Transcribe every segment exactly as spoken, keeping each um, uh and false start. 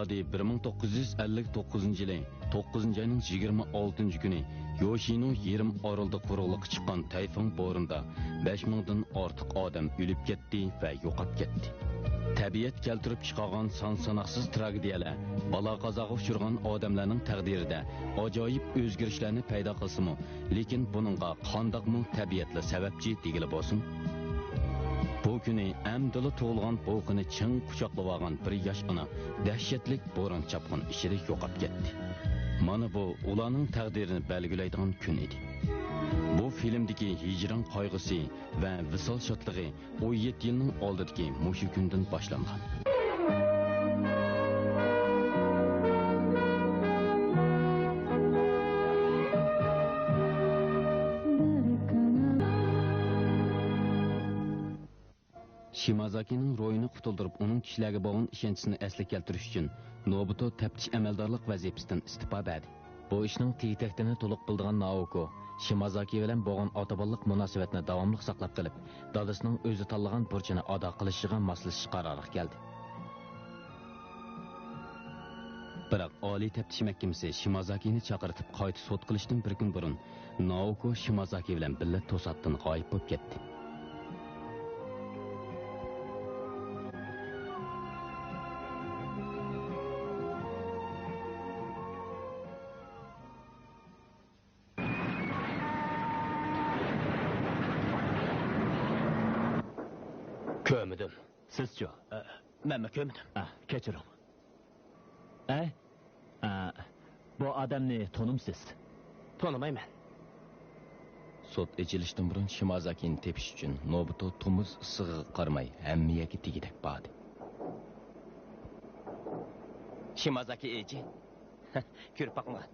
بىر مىڭ توققۇز يۈز ئەللىك توققۇزىنچى يىلى توققۇزىنچى ئاينىڭ يىگىرمە ئالتىنچى كۈنى يوشىنو يېرىم ئارىلىدا قۇرۇقلۇققا چىققان تەيفۇڭ بورىنىدا بەش مىڭدىن ئارتۇق ئادەم ئۆلۈپ كەتتى ۋە يوقاپ كەتتى. تەبىئەت كەلتۈرۈپ چىقارغان سان-ساناقسىز تراگېدىيەلەر بالا-قازاغا ئۇچرىغان ئادەملەرنىڭ تەقدىرىدە ئاجايىپ ئۆزگىرىشلەرنى پەيدا قىلسىمۇ، لېكىن بۇنىڭغا قانداقمۇ تەبىئەتلا سەۋەبچى دېگىلى بولسۇن؟ بۇ كۈنى ئەمدىلا تۇغۇلغان بوۋىقىنى چىڭ قۇچاقلىۋالغان بىر ياش ئانا دەھشەتلىك بوران-چاپقۇن ئىچىدە يوقاپ كەتتى. مانا بۇ ئۇلارنىڭ تەقدىرىنى بەلگىلەيدىغان كۈن ئىدى. بۇ فىلىمدىكى ھىجران قايغۇسى ۋە ۋىسال شادلىقى ئون يەتتە يىلنىڭ ئالدىدىكى مۇشۇ كۈندىن باشلانغان. شىمازاكىنىڭ روھىنى قۇتۇلدۇرۇپ، ئۇنىڭ كىشىلەرگە بولغان ئىشەنچىسىنى ئەسلىگە كەلتۈرۈش ئۈچۈن، نوبۇتو تەپتىش ئەمەلدارلىق ۋەزىپىسىدىن ئىستېپا بەردى. بۇ ئىشنىڭ تېگى-تەكتىنى تولۇق بىلىدىغان نائوكو شىمازاكى بىلەن بولغان ئاتا-بالىلىق مۇناسىۋەتنى داۋاملىق ساقلاپ قېلىپ، دادىسىنىڭ ئۆزى تاللىغان بۇرچىنى ئادا قىلىشىغا ماسلىشىش قارارىغا كەلدى. بىراق ئالىي تەپتىش مەھكىمىسى شىمازاكىنى چاقىرتىپ قايتا سوت قىلىشتىن بىر كۈن بۇرۇن، نائوكو شىمازاكى بىلەن بىللە توساتتىن غايىب بولۇپ كەتتى. كۆرمىدىم. سىزچۇ؟ ئە، مەنمۇ كۆرمىدىم. ئە، كەچۈرۈڭ. ئەي، ئە، بۇ ئادەمنى تونۇمسىز؟ تونۇمايمەن. سوت ئېچىلىشتىن بۇرۇن شىمازاكىنى تېپىش ئۈچۈن نوبۇتو تومۇز ئىسسىغىغا قارىماي ھەممە يەرگە دېگۈدەك باردى. شىمازاكى ئېيجى. كۆرۈپ باقمىغان.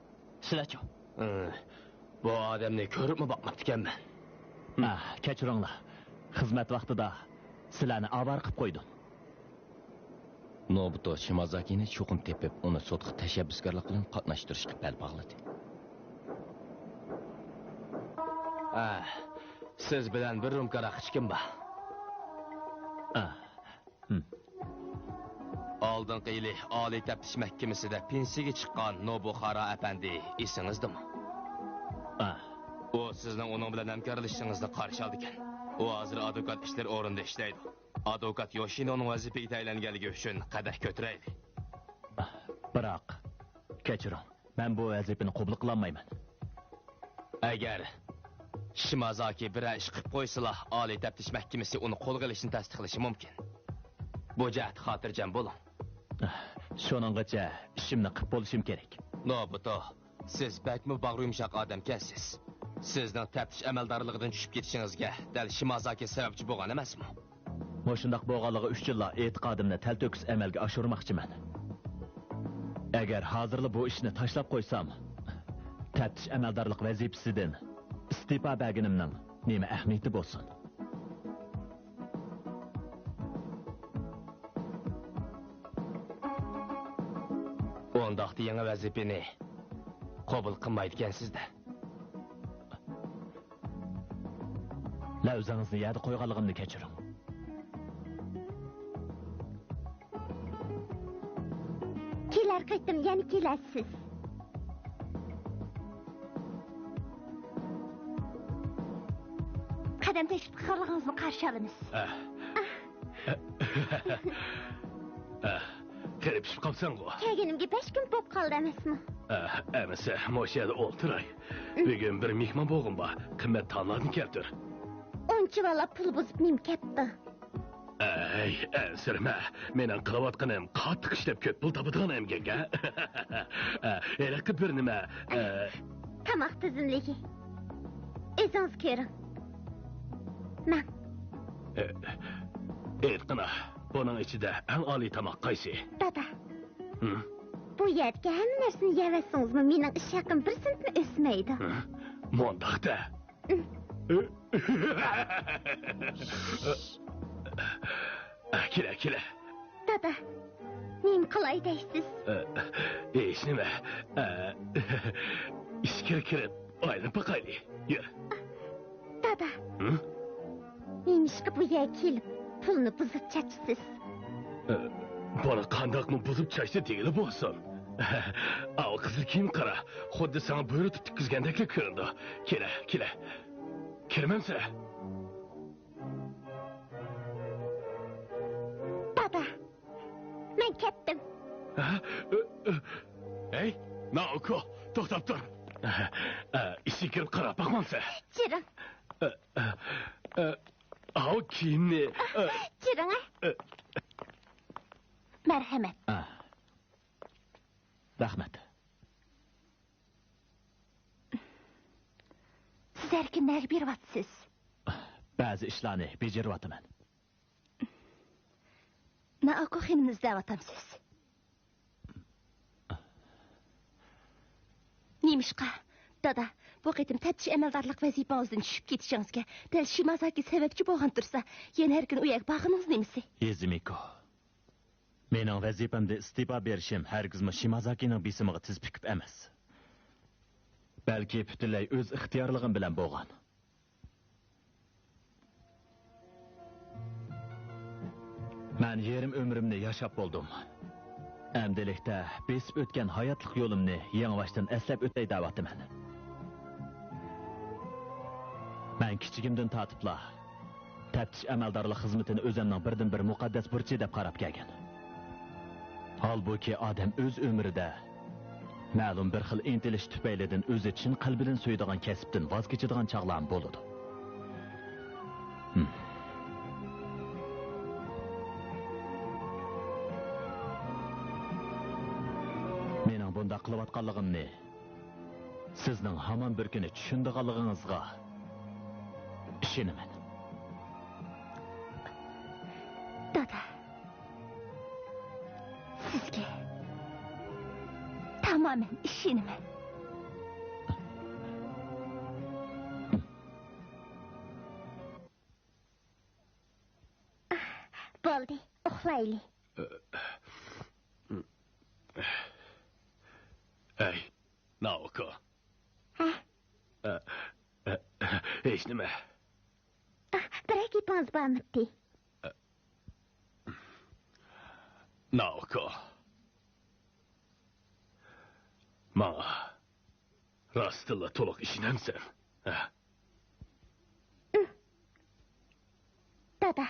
سىلەرچۇ؟ ئى، بۇ ئادەمنى كۆرۈپمۇ باقماپتىكەنمەن. ئە، كەچۈرۈڭلار. خىزمەت ۋاقتىدا سىلەرنى ئاۋارە قىلىپ قويدۇم. نوبۇتو شىمازاكىنى چوقۇم تېپىپ، ئۇنى سوتقا تەشەببۇسكارلىق بىلەن قاتناشتۇرۇشقا بەل باغلىدى. ئە، سىز بىلەن بىر رومكا ھاراق ئىچكۈم بار. ئە، ھىم. ئالدىنقى يىلى ئالىي تەپتىش مەھكىمىسىدە پېنسىيەگە چىققان نوبۇخارا ئەپەندى ئېسىڭىزدىمۇ؟ ئا. ئۇ سىزنىڭ ئۇنىڭ بىلەن ھەمكارلىشىشىڭىزنى قارشى ئالىدىكەن. ئۇ ھازىر ئادۋوكات ئىشلىرى ئورنىدا ئىشلەيدۇ. ئادۋوكات يوشىنونىڭ ۋەزىپىگە تەيىنلەنگەنلىكى ئۈچۈن قەدەھ كۆتۈرەيلى. بىراق، كەچۈرۈڭ. مەن بۇ ۋەزىپىنى قوبۇل قىلالمايمەن. ئەگەر شىمازاكى بىرەر ئىش قىلىپ قويسىلا، ئالىي تەپتىش مەھكىمىسى ئۇنى قولغا ئېلىشنى تەستىقلىشى مۇمكىن. بۇ جەھەتتە خاتىرجەم بولۇڭ. شۇنىڭغىچە ئىشىمنى قىلىپ بولۇشۇم كېرەك. نوبۇتو، سىز بەكمۇ باغرى يۇمشاق ئادەمكەنسىز. سىزنىڭ تەپتىش ئەمەلدارلىقىدىن چۈشۈپ كېتىشىڭىزگە دەل شىمازاكى سەۋەبچى بولغان ئەمەسمۇ؟ مۇشۇنداق بولغانلىقى ئۈچۈنلا ئېتىقادىمنى تەلتۆكۈس ئەمەلگە ئاشۇرماقچىمەن. ئەگەر ھازىرلا بۇ ئىشنى تاشلاپ قويسام، تەپتىش ئەمەلدارلىق ۋەزىپىسىدىن ئىستېپا بەرگىنىمنىڭ نېمە ئەھمىيىتى بولسۇن؟ ئۇنداقتا يېڭى ۋەزىپىنى قوبۇل قىلمايدىكەنسىز-دە. لەۋزىڭىزنى يەردە قويغانلىقىمنى كەچۈرۈڭ. كېلەر قېتىم يەنە كېلەرسىز. قەدەم تەشرىپ قىلغانلىقىڭىزنى قارشى ئالىمىز. ئەھ. ئەھ. قېرىپ پىشىپ قاپسەنغۇ؟ كەلگىنىمگە بەش كۈن بولۇپ قالدى ئەمەسمۇ؟ ئەھ، ئەمىسە، مۇشۇ يەردە ئولتۇراي. بۈگۈن بىر مېھمان بولغۇم بار. قىممەت تاللاردىن كەلتۈر. ئۇنچىۋالا پۇل بۇزۇپ نېمە كەپتۇ؟ ئەي، ئەنسىرىمە. مېنىڭ قىلىۋاتقىنىم قاتتىق ئىشلەپ كۆپ پۇل تاپىدىغان ئەمگەك، ھە؟ ھېلىقى بىر نېمە، ئە، تاماق تىزىملىكى. ئۆزىڭىز كۆرۈڭ. ماڭ. ئە، ئېيتقىنا، بۇنىڭ ئىچىدە ئەڭ ئالىي تاماق قايسى؟ دادا. ھىم؟ بۇ يەردىكى ھەممە نەرسىنى يەۋەتسىڭىزمۇ، مېنىڭ ئىش ھەققىم بىر سېنتمۇ ئۆسمەيدۇ. ھىم؟ مۇنداق دە. كېلە، كېلە. دادا، نېمە قىلاي دەيسىز؟ ھېچنېمە. ئىچكىرى كىرىپ ئايلىنىپ باقايلى. يۈر. دادا. ھىم؟ نېمىشقا بۇ يەرگە كېلىپ پۇلنى بۇزۇپ چاچىسىز؟ بۇنى قانداقمۇ بۇزۇپ چاچتى دېگىلى بولسۇن. ئاۋۇ قىزىل كىيىم قارا، خۇددى ساڭا بۇيرۇتۇپ تىككۈزگەندەكلا كۆرۈنىدۇ. كېلە، كېلە. كىرمەمسە؟ دادا، مەن كەتتىم. ھە؟ ئۆ، ئۆ. ھەي، نائوكو، توختاپ تۇر. ئە، ئە، ئىچىگە كىرىپ قاراپ باقمامسەن؟ چىرىڭ. ئە، ئە، ئە، ئاۋۇ كىيىمنى، ئە، چىرىڭ، ئە. ئە. مەرھەمەت. ئە. رەھمەت. سىز ھەر كۈنى نەگە بېرىۋاتىسىز؟ بەزى ئىشلارنى بېجىرىۋاتىمەن. نائوكو خېنىمنى ئىزدەۋاتامسىز؟ نېمىشقا؟ دادا، بۇ قېتىم تەپتىش ئەمەلدارلىق ۋەزىپىڭىزدىن چۈشۈپ كېتىشىڭىزگە دەل شىمازاكى سەۋەبچى بولغان تۇرسا، يەنە ھەر كۈنى ئۇ يەرگە بارغىنىڭىز نېمىسى؟ يېزىمىكو، مېنىڭ ۋەزىپەمدىن ئىستېپا بېرىشىم ھەرگىزمۇ شىمازاكىنىڭ بېسىمىغا تىز پۈكۈپ ئەمەس. بەلكى پۈتۈنلەي ئۆز ئىختىيارلىقىم بىلەن بولغان. مەن يېرىم ئۆمرۈمنى ياشاپ بولدۇم. ئەمدىلىكتە بېسىپ ئۆتكەن ھاياتلىق يولۇمنى يېڭىباشتىن ئەسلەپ ئۆتەي دەۋاتىمەن. مەن كىچىكىمدىن تارتىپلا تەپتىش ئەمەلدارلىق خىزمىتىنى ئۆزۈمنىڭ بىردىنبىر مۇقەددەس بۇرچى دەپ قاراپ كەلگەن. ھالبۇكى، ئادەم ئۆز ئۆمرىدە مەلۇم بىر خىل ئىنتىلىش تۈپەيلىدىن ئۆزى چىن قەلبىدىن سۆيىدىغان كەسىپتىن ۋاز كېچىدىغان چاغلارمۇ بولىدۇ. ھىم. مېنىڭ بۇنداق قىلىۋاتقانلىقىمنى سىزنىڭ ھامان بىر كۈنى چۈشىنىدىغانلىقىڭىزغا ئىشىنىمەن. دادا، سىزگە تامامەن ئىشىنىمەن. بولدى، ئۇخلايلى. ئەي، نائوكو. ھە؟ ئە، ئە، ھېچنېمە. ئاھ، بىرەر گېپىڭىز بارمىدى؟ نائوكو. ماڭا راستتىنلا تولۇق ئىشىنەمسەن؟ ھە؟ دادا،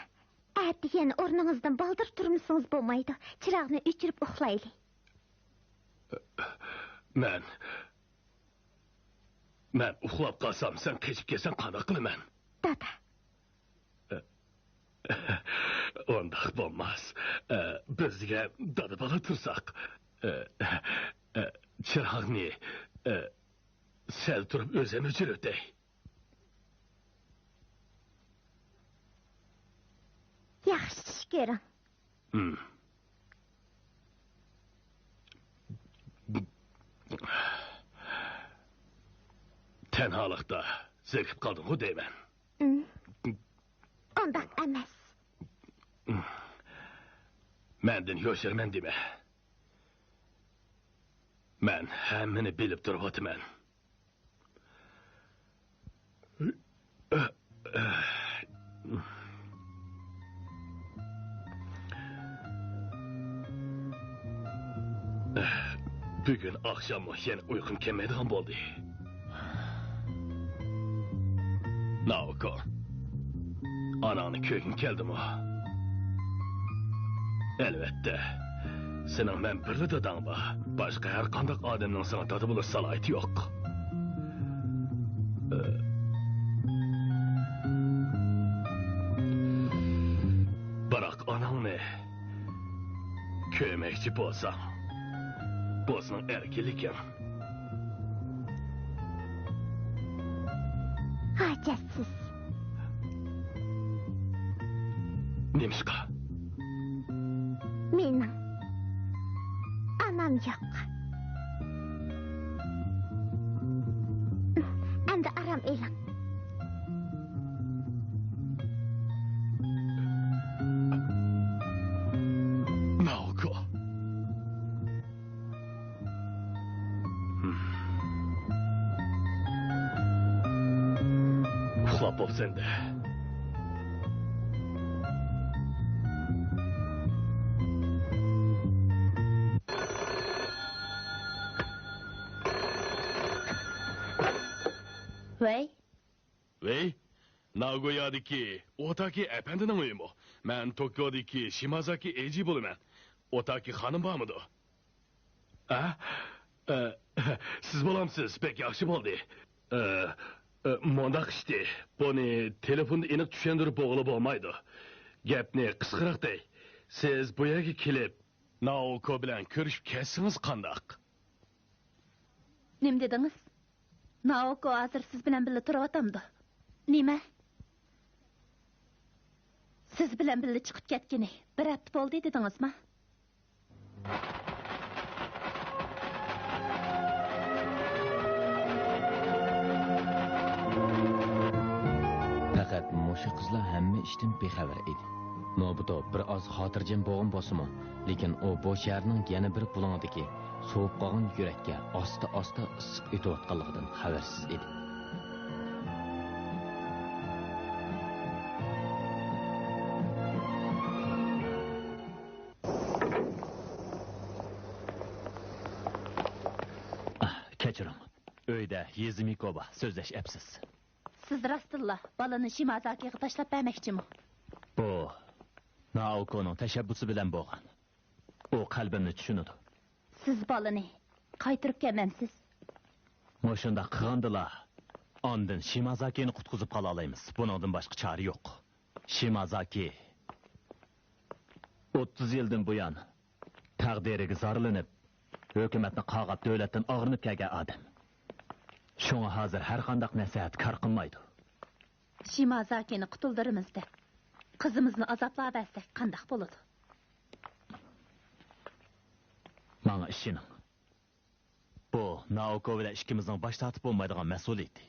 ئەتە يەنە ئورنىڭىزدىن بالدۇر تۇرمىسىڭىز بولمايدۇ. چىراغنى ئۆچۈرۈپ ئۇخلايلى. مەن، مەن ئۇخلاپ قالسام، سەن قېچىپ كەتسەڭ قانداق قىلىمەن؟ دادا. ئۇنداق بولماس. بىز دېگەن دادا-بالا تۇرساق. چىراغنى سەل تۇرۇپ ئۆزۈم ئۆچۈرۈۋېتەي. ياخشى چۈش كۆرۈڭ. ھىم. تەنھالىقتا زېرىكىپ قالدىڭغۇ دەيمەن. ھىم. ئۇنداق ئەمەس. مەندىن يوشۇرىمەن دېمە. مەن ھەممىنى بىلىپ تۇرۇۋاتىمەن. بۈگۈن ئاخشاممۇ يەنە ئۇيقۇم كەلمەيدىغان بولدى. نائوكو، ئاناڭنى كۆرگۈڭ كەلدىمۇ؟ ئەلۋەتتە. سېنىڭ مەن بىرلا داداڭ بار. باشقا ھەر قانداق ئادەمنىڭ ساڭا دادا بولۇش سالاھىيىتى يوق. بىراق ئاناڭنى كۆرمەكچى بولساڭ، بۇ سېنىڭ ئەركىنلىكىڭ. ھاجەتسىز. نېمىشقا؟ مېنىڭ ئانام يوق. ئەمدى ئارام ئېلىڭ. ناۋاكو. ئۇخلاپ بوپسەن-دە. ۋەي. ۋەي، ناگويادىكى ئوتاكى ئەپەندىنىڭ ئۆيىمۇ؟ مەن توكيودىكى شىمازاكى ئېيجى بولىمەن. ئوتاكى خانىم بارمىدۇ؟ ئە؟ ئە، سىز بولامسىز؟ بەك ياخشى بولدى. ئە، ئە، مۇنداق ئىشتى. بۇنى تېلېفوندا ئېنىق چۈشەندۈرۈپ بولغىلى بولمايدۇ. گەپنى قىسقىراق دەي. سىز بۇ يەرگە كېلىپ، نائوكو بىلەن كۆرۈشۈپ كەتسىڭىز قانداق؟ نېمە دېدىڭىز؟ نائوكو ھازىر سىز بىلەن بىللە تۇرۇۋاتامدۇ؟ نېمە؟ سىز بىلەن بىللە چىقىپ كەتكىنى بىر ھەپتە بولدى دېدىڭىزما؟ پەقەت مۇشۇ قىزلا ھەممە ئىشتىن بىخەۋەر ئىدى. نوبۇتو بىر ئاز خاتىرجەم بولغان بولسىمۇ، لېكىن ئۇ بۇ شەھەرنىڭ يەنە بىر بۇلۇڭىدىكى سوۋۇپ قالغان يۈرەككە ئاستا-ئاستا ئىسسىق ئۆتۈۋاتقانلىقىدىن خەۋەرسىز ئىدى. ئاھ، كەچۈرۈڭ. ئۆيدە يېزىمىكو بار، سۆزلەش ئەپسىز. سىز راستتىنلا بالىنى شىمازاكىغا تاشلاپ بەرمەكچىمۇ؟ بۇ نائوكونىڭ تەشەببۇسى بىلەن بولغان. ئۇ قەلبىمنى چۈشىنىدۇ. سىز بالىنى قايتۇرۇپ كەلمەمسىز؟ مۇشۇنداق قىلغاندىلا، ئاندىن شىمازاكىنى قۇتقۇزۇپ قالالايمىز. بۇنىڭدىن باشقا چارە يوق. شىمازاكى ئوتتۇز يىلدىن بۇيان تەقدىرىگە زارلىنىپ، ھۆكۈمەتنى قاغاپ، دۆلەتتىن ئاغرىنىپ كەلگەن ئادەم. شۇڭا ھازىر ھەرقانداق نەسىھەت كار قىلمايدۇ. شىمازاكىنى قۇتۇلدۇرىمىز دەپ، قىزىمىزنى ئازابلاۋەرسەك قانداق بولىدۇ؟ ماڭا ئىشىنىڭ. بۇ نائوكو بىلەن ئىككىمىزنىڭ باش تارتىپ بولمايدىغان مەسئۇلىيىتى.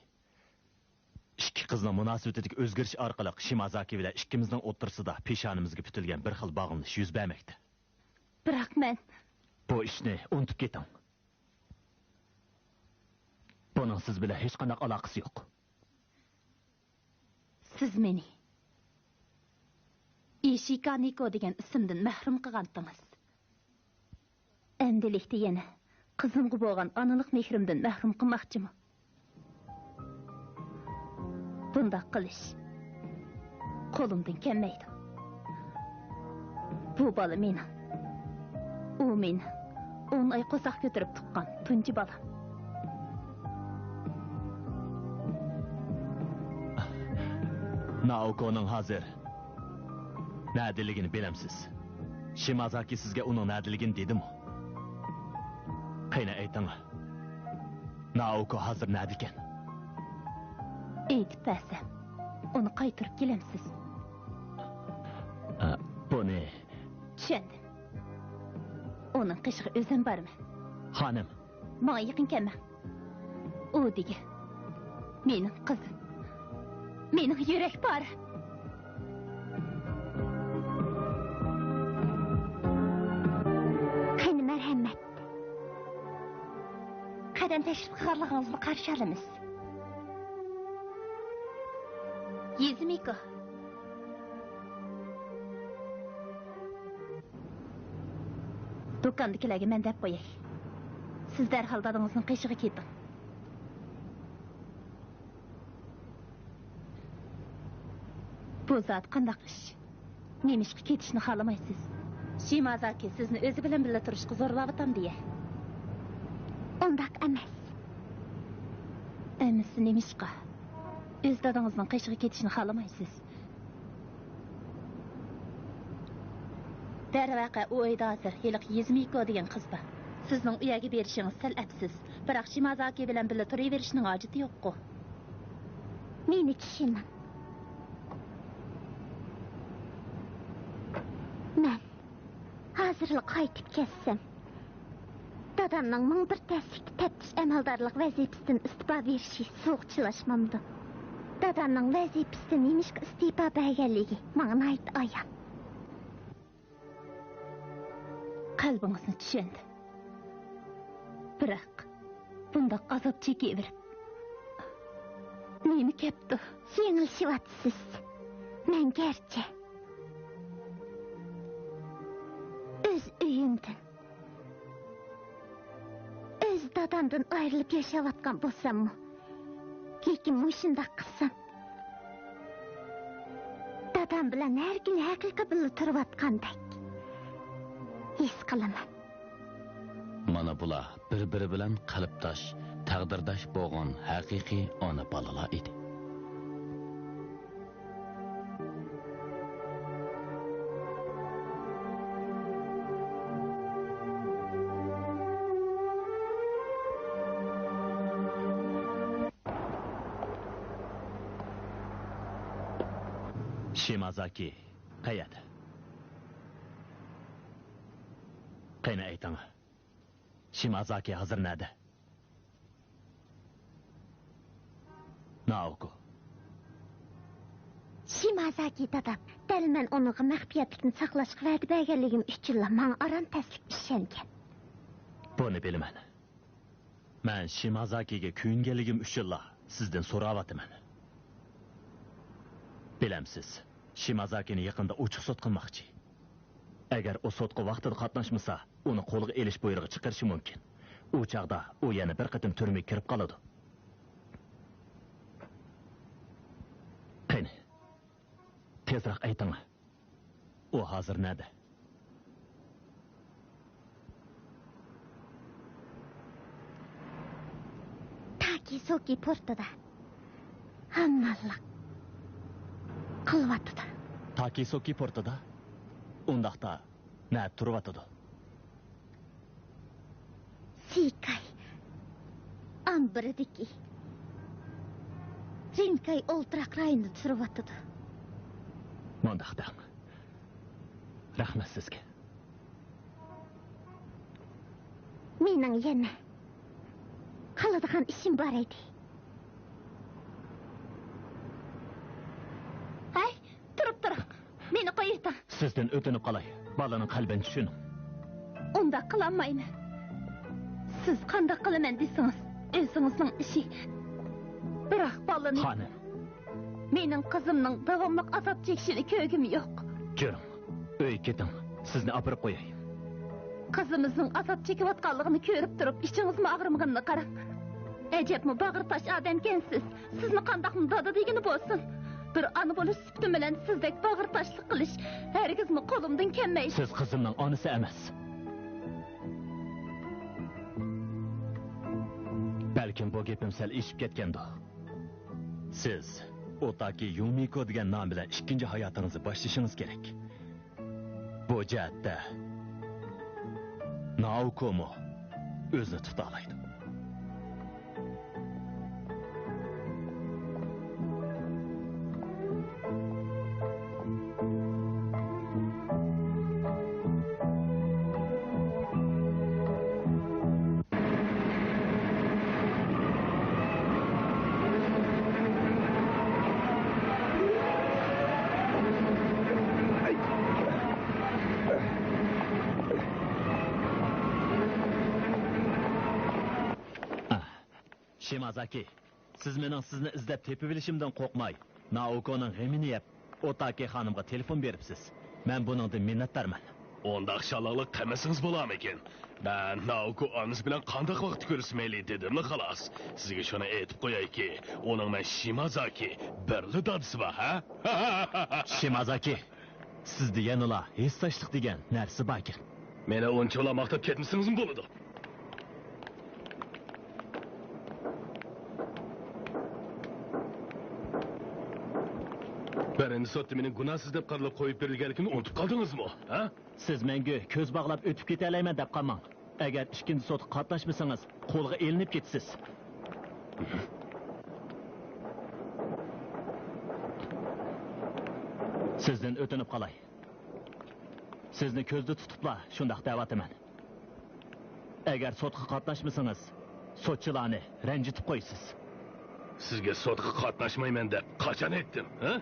ئىككى قىزنىڭ مۇناسىۋىتىدىكى ئۆزگىرىش ئارقىلىق شىمازاكى بىلەن ئىككىمىزنىڭ ئوتتۇرىسىدا پېشانىمىزگە پۈتۈلگەن بىر خىل باغلىنىش يۈز بەرمەكتە. بىراق مەن. بۇ ئىشنى ئۇنتۇپ كېتىڭ. بۇنىڭ سىز بىلەن ھېچقانداق ئالاقىسى يوق. سىز مېنى ئىشىكانىكو دېگەن ئىسىمدىن مەھرۇم قىلغانتىڭىز. ئەمدىلىكتە يەنە قىزىمغا بولغان ئانىلىق مېھرىمدىن مەھرۇم قىلماقچىمۇ؟ بۇنداق قىلىش قولۇمدىن كەلمەيدۇ. بۇ بالا مېنىڭ. ئۇ مېنىڭ ئون ئاي قورساق كۆتۈرۈپ تۇغقان تۇنجى بالام. نائوكونىڭ ھازىر نەدىلىكىنى بىلەمسىز؟ شىمازاكى سىزگە ئۇنىڭ نەدىلىكىنى دېدىمۇ؟ قېنى ئېيتىڭ، نائوكو ھازىر نەدىكەن؟ ئېيتىپ بەرسەم، ئۇنى قايتۇرۇپ كېلەمسىز؟ ئە، بۇنى. چۈشەندىم. ئۇنىڭ قېشىغا ئۆزۈم بارىمەن. خانىم. ماڭا يېقىن كەلمەڭ. ئۇ دېگەن مېنىڭ قىزىم. مېنىڭ يۈرەك پارەم. قېنى، مەرھەمەت. قەدەم تەشرىپ قىلغانلىقىڭىزنى قارشى ئالىمىز. يېزىمىكو. دۇكاندىكىلەرگە مەن دەپ قوياي. سىز دەرھال دادىڭىزنىڭ قېشىغا كېتىڭ. بۇ زادى قانداق ئىش؟ نېمىشقا كېتىشنى خالىمايسىز؟ شىمازاكى سىزنى ئۆزى بىلەن بىللە تۇرۇشقا زورلاۋاتامدۇ يە؟ ئۇنداق ئەمەس. ئەمىسە نېمىشقا ئۆز دادىڭىزنىڭ قېشىغا كېتىشنى خالىمايسىز؟ دەرۋەقە، ئۇ ئۆيدە ھازىر ھېلىقى يېزىمىكو دېگەن قىز بار. سىزنىڭ ئۇ يەرگە بېرىشىڭىز سەل ئەپسىز. بىراق شىمازاكى بىلەن بىللە تۇرۇۋېرىشنىڭ ھاجىتى يوققۇ. مېنى چۈشىنىڭ. مەن ھازىرلا قايتىپ كەتسەم، دادامنىڭ مىڭ بىر تەسلىكتە تەپتىش ئەمەلدارلىق ۋەزىپىسىدىن ئىستېپا بېرىشى سۇغا چىلاشمامدۇ؟ دادامنىڭ ۋەزىپىسىدىن نېمىشقا ئىستېپا بەرگەنلىكى ماڭا ناھايىتى ئايان. قەلبىڭىزنى چۈشەندىم. بىراق، بۇنداق ئازاب چېكىۋېرىپ نېمە كەپتۇ؟ يېڭىلىشىۋاتىسىز. مەن گەرچە ئۆز ئۆيۈمدىن، ئۆز دادامدىن ئايرىلىپ ياشاۋاتقان بولساممۇ، لېكىن مۇشۇنداق قىلسام، دادام بىلەن ھەر كۈنى ھەقىقىي بىللە تۇرۇۋاتقاندەك ھېس قىلىمەن. مانا بۇلار بىر-بىرى بىلەن قەلبداش، تەقدىرداش بولغان ھەقىقىي ئانا-بالىلار ئىدى. شىمازاكى قەيەردە؟ قېنى ئېيتىڭ، شىمازاكى ھازىر نەدە؟ نائوكو. شىمازاكى دادام، دەل مەن ئۇنىڭغا مەخپىيەتلىكنى ساقلاشقا ۋەدە بەرگەنلىكىم ئۈچۈنلا ماڭا ئاران تەسلىك ئىشەنگەن. بۇنى بىلىمەن. مەن شىمازاكىگە كۆيۈنگەنلىكىم ئۈچۈنلا سىزدىن سوراۋاتىمەن. بىلەمسىز، شىمازاكىنى يېقىندا ئوچۇق سوت قىلماقچى. ئەگەر ئۇ سوتقا ۋاقتىدا قاتناشمىسا، ئۇنى قولغا ئېلىش بۇيرۇقى چىقىرىشى مۇمكىن. ئۇ چاغدا ئۇ يەنە بىر قېتىم تۈرمىگە كىرىپ قالىدۇ. قېنى، تېزراق ئېيتىڭ. ئۇ ھازىر نەدە؟ تاكىسوكى پورتىدا ھامماللىق قىلىۋاتىدۇ. تاكىسوكى پورتىدا؟ ئۇنداقتا نەدە تۇرۇۋاتىدۇ؟ سىكاي ئامبىرىدىكى رىنكاي ئولتۇراق رايونىدا تۇرۇۋاتىدۇ. مۇنداق دەڭ. رەھمەت سىزگە. مېنىڭ يەنە قىلىدىغان ئىشىم بار ئىدى. ھەي، تۇرۇپ تۇرۇڭ. مېنى قويۇۋېتىڭ. سىزدىن ئۆتۈنۈپ قالاي، بالىنىڭ قەلبىنى چۈشىنىڭ. ئۇنداق قىلالمايمەن. سىز قانداق قىلىمەن دېسىڭىز، ئۆزىڭىزنىڭ ئىشى. بىراق بالىنى... خانىم. مېنىڭ قىزىمنىڭ داۋاملىق ئازاب چېكىشىنى كۆرگۈم يوق. جۈرۈڭ، ئۆيگە كېتىڭ، سىزنى ئاپىرىپ قوياي. قىزىمىزنىڭ ئازاب چېكىۋاتقانلىقىنى كۆرۈپ تۇرۇپ، ئىچىڭىزمۇ ئاغرىمىغىنىنى قاراڭ. ئەجەبمۇ باغرى تاش ئادەمكەنسىز. سىزنى قانداقمۇ دادا دېگىنى بولسۇن. بىر ئانا بولۇش سۈپىتىم بىلەن سىزدەك باغرى تاشلىق قىلىش ھەرگىزمۇ قولۇمدىن كەلمەيدۇ. سىز قىزىمنىڭ ئانىسى ئەمەس. بەلكىم بۇ گېپىم سەل ئېشىپ كەتكەندۇ. سىز ئوتاكى يۇمىكو دېگەن نام بىلەن ئىككىنچى ھاياتىڭىزنى باشلىشىڭىز كېرەك. بۇ جەھەتتە نائوكومۇ ئۆزىنى تۇتالايدۇ. شىمازاكى، سىز مېنىڭ سىزنى ئىزدەپ تېپىۋېلىشىمدىن قورقماي، نائوكونىڭ غېمىنى يەپ، ئوتاكى خانىمغا تېلېفون بېرىپسىز. مەن بۇنىڭدىن مىننەتدارمەن. ئۇنداق شاللاقلىق قىلمىسىڭىز بولامىكىن؟ مەن نائوكو ئانىسى بىلەن قانداق ۋاقىتتا كۆرسە مەيلى دېدىملا خالاس. سىزگە شۇنى ئېيتىپ قويايكى، ئۇنىڭ مەن شىمازاكى بىرلا دادىسى بار، ھە؟ شىمازاكى، سىزدە يەنىلا ھېسداشلىق دېگەن نەرسە باركەن. مېنى ئۇنچىۋالا ماختاپ كەتمىسىڭىزمۇ بولىدۇ. بىرىنچى سوتتا مېنىڭ گۇناھسىز دەپ قارىلىپ قويۇپ بېرىلگەنلىكىمنى ئۇنتۇپ قالدىڭىزمۇ، ھە؟ سىز مەڭگۈ كۆز باغلاپ ئۆتۈپ كېتەلەيمەن دەپ قالماڭ. ئەگەر ئىككىنچى سوتقا قاتناشمىسىڭىز، قولغا ئېلىنىپ كېتىسىز. سىزدىن ئۆتۈنۈپ قالاي. سىزنى كۆزدە تۇتۇپلا شۇنداق دەۋاتىمەن. ئەگەر سوتقا قاتناشمىسىڭىز، سوتچىلارنى رەنجىتىپ قويىسىز. سىزگە سوتقا قاتناشمايمەن دەپ قاچان ئېيتتىم، ھە؟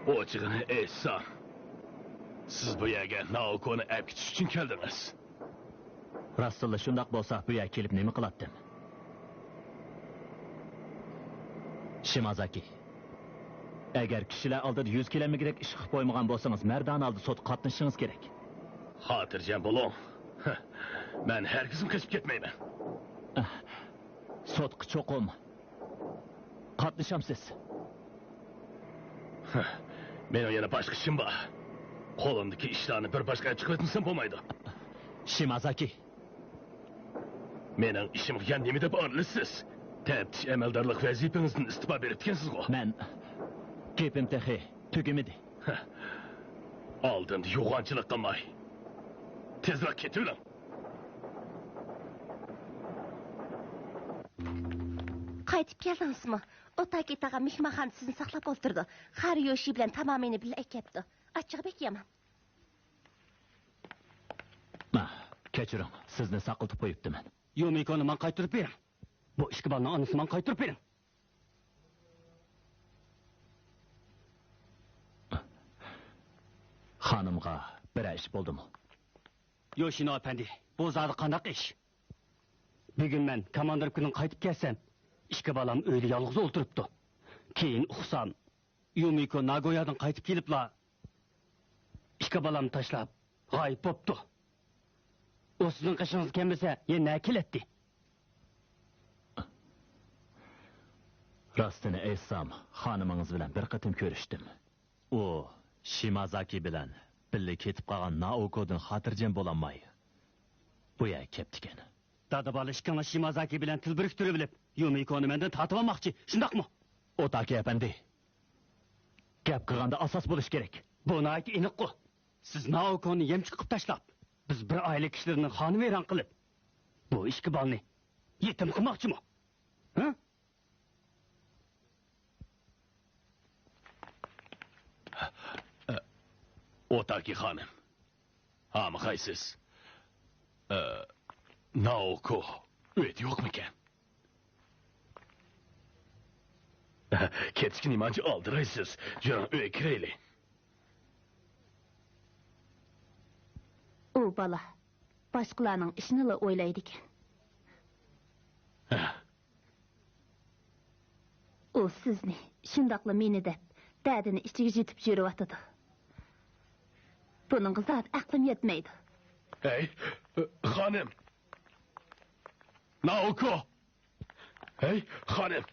ئوچۇقىنى ئېيتسام، سىز بۇ يەرگە نائوكونى ئەپ كېتىش ئۈچۈن كەلدىڭىز. راستتىنلا شۇنداق بولسا، بۇ يەرگە كېلىپ نېمە قىلاتتىم؟ شىمازاكى، ئەگەر كىشىلەر ئالدىدا يۈز كېلەلمىگۈدەك ئىش قىلىپ قويمىغان بولسىڭىز، مەردانە ھالدا سوتقا قاتنىشىشىڭىز كېرەك. خاتىرجەم بولۇڭ. مەن ھەرگىزمۇ قېچىپ كەتمەيمەن. سوتقا چوقۇم قاتنىشامسىز؟ مېنىڭ يەنە باشقا ئىشىم بار. قولۇمدىكى ئىشلارنى بىر باشقا ئەپ چىقىۋەتمىسەم بولمايدۇ. شىمازاكى. مېنىڭ ئىشىمغا يەنە نېمە دەپ ئارىلىشىسىز؟ تەپتىش ئەمەلدارلىق ۋەزىپىڭىزدىن ئىستېپا بېرىپتىكەنسىزغۇ؟ مەن، گېپىم تېخى تۈگىمىدى. ئالدىمدا يوغانچىلىق قىلماي، تېزراق كېتىۋېلىڭ. قايتىپ كەلدىڭىزمۇ؟ ئوتاكى تاغا مېھمانخانىدا سىزنى ساقلاپ ئولتۇرىدۇ. خارى يوشى بىلەن تامامىنى بىللە ئەكەپتۇ. ئاچچىقى بەك يامان. مە، كەچۈرۈڭ، سىزنى ساقلىتىپ قويۇپتىمەن. يومىكونى ماڭا قايتۇرۇپ بېرىڭ. بۇ ئىككى بالىنىڭ ئانىسىنى ماڭا قايتۇرۇپ بېرىڭ. خانىمغا بىرەر ئىش بولدىمۇ؟ يوشىنو ئەپەندى، بۇ زادى قانداق ئىش؟ بۈگۈن مەن كاماندىركىدىن قايتىپ كەلسەم، ئىككى بالام ئۆيدە يالغۇز ئولتۇرۇپتۇ. كېيىن ئۇقسام، يۇمىكو ناگويادىن قايتىپ كېلىپلا، ئىككى بالامنى تاشلاپ، غايىب بوپتۇ. ئۇ سىزنىڭ قېشىڭىزغا كەلمىسە، يەنە نەگە كېلەتتى؟ راستىنى ئېيتسام، خانىمىڭىز بىلەن بىر قېتىم كۆرۈشتۈم. ئۇ شىمازاكى بىلەن بىللە كېتىپ قالغان نائوكودىن خاتىرجەم بولالماي، بۇ يەرگە كەپتىكەن. دادا بالا ئىككىڭلار شىمازاكى بىلەن تىل بىرىكتۈرۈۋېلىپ، يۇمىكونى مەندىن تارتىۋالماقچى، شۇنداقمۇ؟ ئوتاكى ئەپەندى، گەپ قىلغاندا ئاساس بولۇش كېرەك. بۇ ناھايىتى ئېنىققۇ. سىز نائوكونى يەمچۈك قىلىپ تاشلاپ، بىز بىر ئائىلە كىشىلىرىنى خانىۋەيران قىلىپ، بۇ ئىككى بالىنى يېتىم قىلماقچىمۇ؟ ھە؟ ئوتاكى خانىم، ھامىقايسىز. ئە، نائوكو ئۆيدە يوقمىكەن؟ كېتىشكە نېمانچە ئالدىرايسىز؟ يۈرۈڭ، ئۆيگە كىرەيلى. ئۇ بالا باشقىلارنىڭ ئىشىنىلا ئويلايدىكەن. ھە. ئۇ سىزنى، شۇنداقلا مېنى دەپ، دەردىنى ئىچىگە يۇتۇپ يۈرۈۋاتىدۇ. بۇنىڭغا زادى ئەقلىم يەتمەيدۇ. ھەي، خانىم! نائوكو! ھەي، خانىم!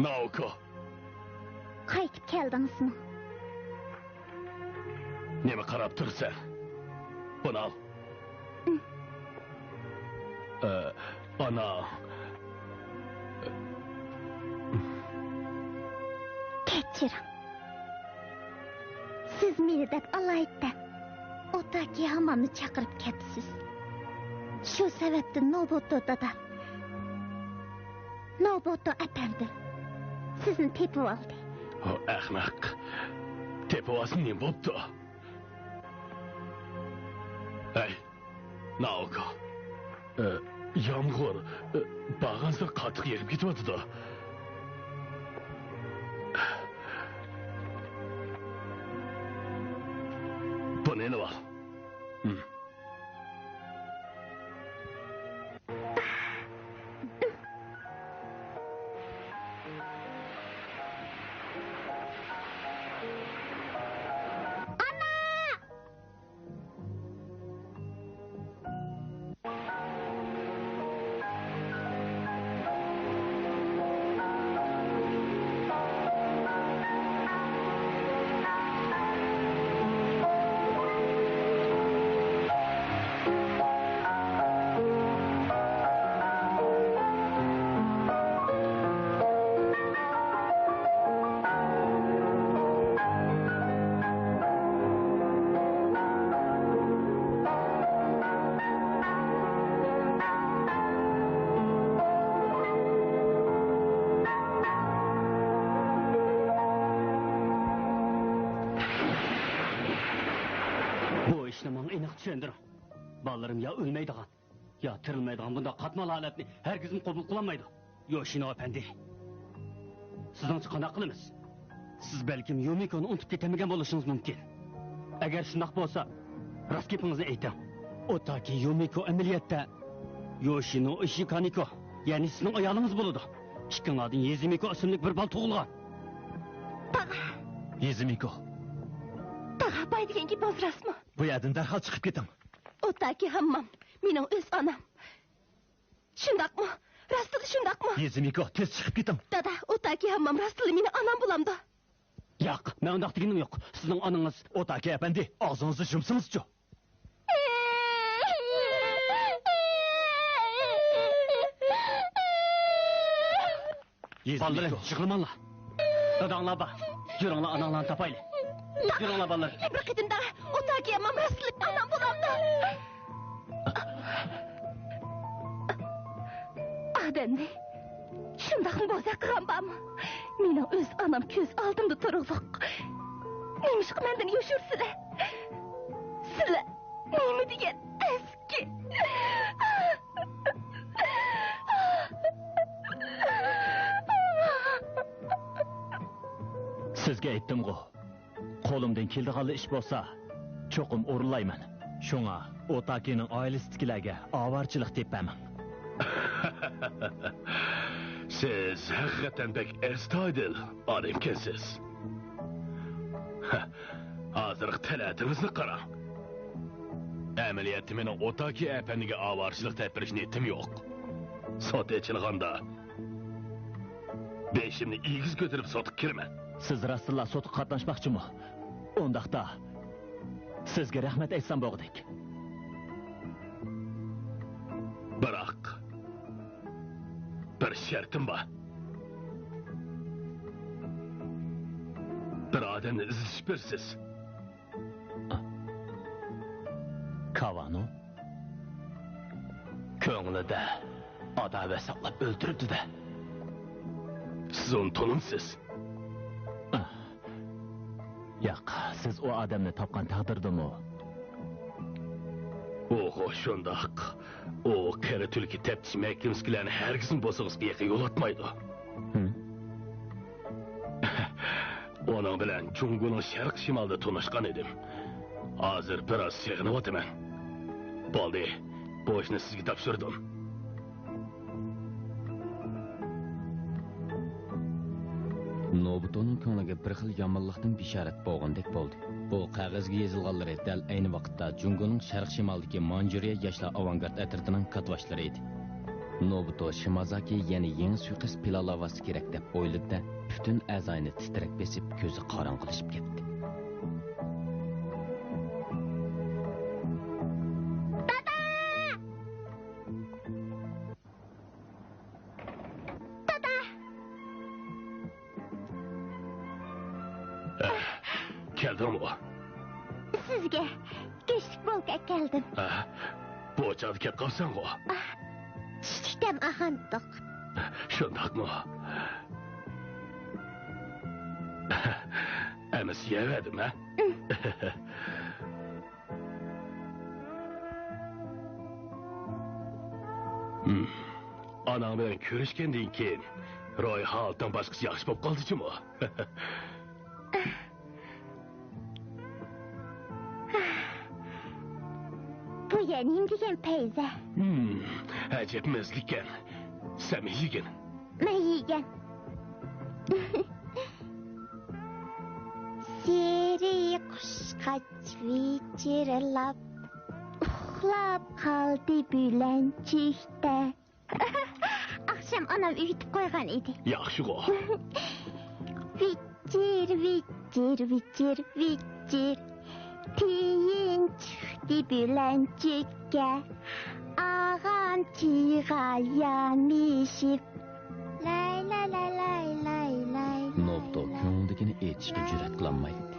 نائوكو! قايتىپ كەلدىڭىزمۇ؟ نېمە قاراپ تۇرىسەن؟ بۇنى ئال. ئە، ئانا. كەچۈرۈڭ. سىز مېنى دەپ ئالايىتە ئوتاكى ھاماننى چاقىرىپ كەپسىز. شۇ سەۋەبتىن نوبۇتو دادا، نوبۇتو ئەپەندىم سىزنى تېپىۋالدى. ئۇ ئەخمەق. تېپىۋالسا نېمە بوپتۇ؟ ھەي، نائوكو. ئە، يامغۇر، ئە، بارغانسېرى قاتتىق يېغىپ كېتىۋاتىدۇ. بۇنى ئېلىۋال. ھىم. بۇ ئىشنى ماڭا ئېنىق چۈشەندۈرۈڭ. بالىلىرىم يا ئۆلمەيدىغان، يا تىرىلمەيدىغان بۇنداق قاتمال ھالەتنى ھەرگىزمۇ قوبۇل قىلالمايدۇ. يوشىنو ئەپەندى، سىزنىڭچە قانداق قىلىمىز؟ سىز بەلكىم يۇمىكونى ئۇنتۇپ كېتەلمىگەن بولۇشىڭىز مۇمكىن. ئەگەر شۇنداق بولسا، راست گېپىڭىزنى ئېيتىڭ. ئوتاكى يۇمىكو ئەمەلىيەتتە يوشىنو ئىشىكانىكو، يەنى سىزنىڭ ئايالىڭىز بولىدۇ. ئىككىڭلاردىن يېزىمىكو ئىسىملىك بىر بالا تۇغۇلغان. تاغا. يېزىمىكو. تاغا، باي دېگەن گېپىڭىز راستمۇ؟ بۇ يەردىن دەرھال چىقىپ كېتىڭ. ئوتاكى ھاممام، مېنىڭ ئۆز ئانام. شۇنداقمۇ؟ راستلا شۇنداقمۇ؟ يېزىمىكو، تېز چىقىپ كېتىڭ. دادا، ئوتاكى ھاممام راستلا مېنىڭ ئانام بولامدۇ؟ ياق، مەن ئۇنداق دېگىنىم يوق. سىزنىڭ ئانىڭىز. ئوتاكى ئەپەندى، ئاغزىڭىزنى يۇمسىڭىزچۇ؟ بالىلىرىم، يىغلىماڭلار. داداڭلار بار. يۈرۈڭلار، ئاناڭلارنى تاپايلى. يۈرۈڭلار، بالىلىرىم. بىر قېتىم دەڭ، ئوتاكى ھاممام راستلا ئانام بولامدۇ؟ ئادەمنى شۇنداقمۇ بوزەك قىلغان بارمۇ؟ مېنىڭ ئۆز ئانام كۆز ئالدىمدا تۇرۇقلۇق. نېمىشقا مەندىن يوشۇرىسىلەر؟ سىلەر نېمە دېگەن ئەسكى. سىزگە ئېيتتىمغۇ، قولۇمدىن كېلىدىغانلا ئىش بولسا، چوقۇم ئورۇنلايمەن. شۇڭا ئوتاكىنىڭ ئائىلىسىدىكىلەرگە ئاۋارىچىلىق تېپىپ بەرمەڭ. سىز ھەقىقەتەن بەك ئەستايىدىل ئادەمكەنسىز. ھە، ھازىرقى تەلەتىڭىزنى قاراڭ. ئەمەلىيەتتە مېنىڭ ئوتاكى ئەپەندىگە ئاۋارىچىلىق دەپ بېرىش نىيىتىم يوق. سوت ئېچىلغاندا، بېشىمنى ئېگىز كۆتۈرۈپ سوتقا كىرىمەن. سىز راستتىنلا سوتقا قاتناشماقچىمۇ؟ ئۇنداقتا، سىزگە رەھمەت ئېيتسام بولغۇدەك. بىراق، بىر شەرتىم بار. بىر ئادەمنى ئىزدىتىپ بېرىسىز. كاۋانو؟ كۆڭلىدە ئاداۋەت ساقلاپ ئۆلتۈرۈپتۇ-دە. سىز ئۇنى تونۇمسىز؟ ياق، سىز ئۇ ئادەمنى تاپقان تەقدىردىمۇ؟ ئوھو، شۇنداق. ئۇ قېرى تۈلكە تەپتىش مەھكىمىسىدىكىلەرنى ھەرگىزمۇ بوسۇغىسىغا يېقىن يولاتمايدۇ. ھىم. ئۇنىڭ بىلەن جۇڭگونىڭ شەرق شىمالىدا تونۇشقان ئىدىم. ھازىر بىراز سېغىنىۋاتىمەن. بولدى، بۇ ئىشنى سىزگە تاپشۇردۇم. نوبۇتونىڭ كۆڭلىگە بىر خىل يامانلىقتىن بېشارەت بولغاندەك بولدى. بۇ قەغەزگە يېزىلغانلىرى دەل ئەينى ۋاقىتتا جۇڭگونىڭ شەرق شىمالىدىكى مانجۇرىيە ياشلار ئاۋانگارت ئەترىتىنىڭ كاتتىباشلىرى ئىدى. نوبۇتو شىمازاكى يەنە يېڭى سۇيىقەست پىلانلاۋاتسا كېرەك دەپ ئويلىدى-دە، پۈتۈن ئەزايىنى تىترەك بېسىپ، كۆزى قاراڭغۇلىشىپ كەتتى. دادا! دادا! ئەھ، كەلدىڭمۇ؟ سىزگە گۆشلۈك بولكا ئەكەلدىم. ئەھ، بۇ چاغدا كەپ قاپسەنغۇ؟ ئاھ، چۈشلۈكتىن ئاخاندۇق. شۇنداقمۇ؟ ئەمىسە يەۋەردىم، ھە؟ ئاناڭ بىلەن كۆرۈشكەندىن كېيىن روھىي ھالىتىڭ باشقىچە ياخشى بولۇپ قالدى جۇمۇ. بۇ يەنە نېمە دېگەن پەيزە؟ ئەجەب مەززىلىككەن. سەنمۇ يېگىن. مەن يېگەن. سېرىق قۇشقاچ ۋىچىرلاپ، ئۇخلاپ قالدى بۆلەنچۈكتە. ئاخشام ئانام ئۆگىتىپ قويغان ئىدى. ياخشىغۇ. ۋىچىر، ۋىچىر، ۋىچىر، ۋىچىر. تىيىن چىقتى بۆلەنچۈككە، ئاغام چىغا يامىشىپ. لاي، لاي، لاي، لاي، لاي، لاي، لاي، نوبۇتو لاي. كۆڭلىدىكىنى ئېيتىشقا جۈرئەت قىلالمايتتى.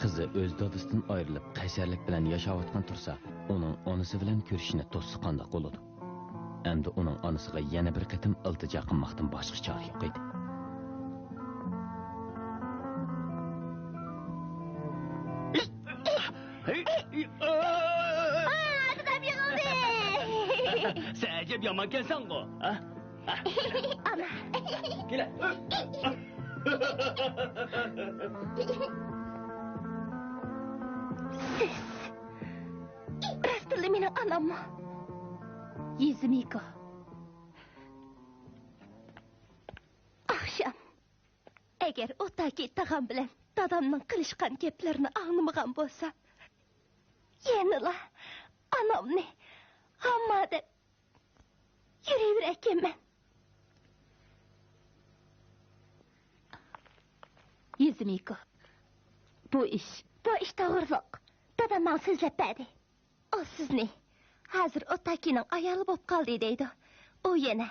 قىزى ئۆز دادىسىدىن ئايرىلىپ، قەيسەرلىك بىلەن ياشاۋاتقان تۇرسا، ئۇنىڭ ئانىسى بىلەن كۆرۈشۈشنى توسسا قانداق بولىدۇ؟ ئەمدى ئۇنىڭ ئانىسىغا يەنە بىر قېتىم ئىلتىجا قىلماقتىن باشقا چارە يوق ئىدى. دادام يىغلىدى. سەن ئەجەب يامانكەنسەنغۇ، ھە؟ ئانا. كېلە. سىز راستتىنلا مېنىڭ ئاناممۇ؟ يېزىمىكو. ئەگەر ئوتاكى تاغام بىلەن دادامنىڭ قىلىشقان گەپلىرىنى ئاڭلىمىغان بولسام، يەنىلا ئانامنى ھامما دەپ يۈرۈۋېرەركەنمەن. يېزىمىكو، بۇ ئىش، بۇ ئىش توغرۇلۇق. دادام ماڭا سۆزلەپ بەردى. ئۇ سىزنى ھازىر ئوتاكىنىڭ ئايالى بولۇپ قالدى دەيدۇ. ئۇ يەنە